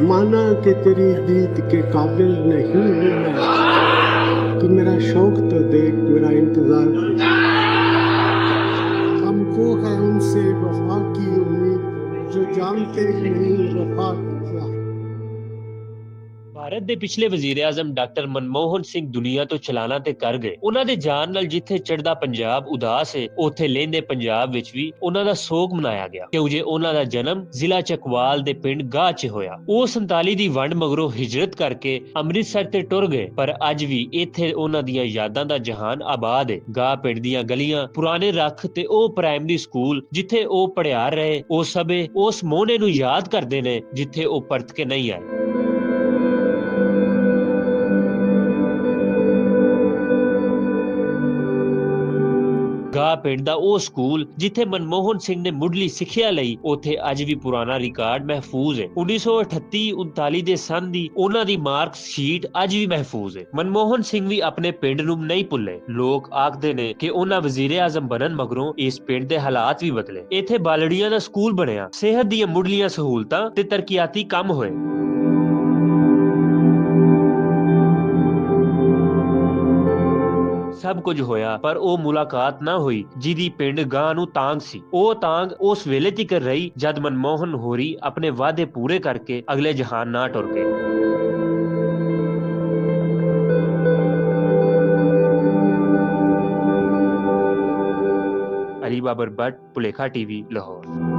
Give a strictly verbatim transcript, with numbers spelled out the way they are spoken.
مانا کہ تیری دید کے قابل نہیں ہوں میں، تو میرا شوق تو دیکھ، میرا انتظار دیکھ۔ ہم کو ہے ان سے وفا کی امید، جو جانتے ہی نہیں وفا کا کیا ہے۔ بھارت دے پچھلے وزیر اعظم ڈاکٹر منموہن سنگھ دنیا تو چلانا تے کر گئے۔ انہاں دے جان نال جتھے چڑھدا پنجاب اداس ہے، اوتھے لیندے پنجاب وچ وی انہاں دا سوگ منایا گیا، کیوں جے انہاں دا جنم ضلع چکوال دے پنڈ گاہ چ ہویا۔ او سنتالی دی ونڈ مگروں ہجرت کر کے امرتسر تے ٹر گئے، پر اج وی ایتھے انہاں دیاں یاداں دا جہان آباد ہے۔ گاہ پنڈ دیاں گلیاں، پرانے رکھ تے او پرائمری سکول جتھے او پڑھیا رہے، او سبے اس موہنے نوں یاد کردے نے جتھے او پرت کے نہیں آئے۔ گاہ پنڈ دا او سکول جتھے منموہن سنگھ نے مڈلی سکھیا لئی، اوتھے اج وی پرانا ریکارڈ محفوظ ہے۔ انیس سو اٹھتی انتالی دے سن دی انہاں دی مارک شیٹ اج وی محفوظ ہے۔ منموہن سنگھ وی اپنے پنڈ نوں نہیں بھلے۔ لوگ آکھدے نے کہ انہاں وزیر اعظم بنن مگروں اس پنڈ دے حالات وی بدلے۔ ایتھے بالڑیاں دا سکول بنیا، صحت دیاں مڈلیاں سہولتاں تے ترقیاتی کم ہوئے۔ سب کچھ ہویا، پر او ملاقات نہ ہوئی جدی پنڈ گاہ نوں تانگ سی۔ او تانگ اس ویلے تک رہی جد منموہن ہوری اپنے وعدے پورے کر کے اگلے جہان نہ ٹر گئے۔ علی بابر بٹ، پلیکھا ٹی وی، لاہور۔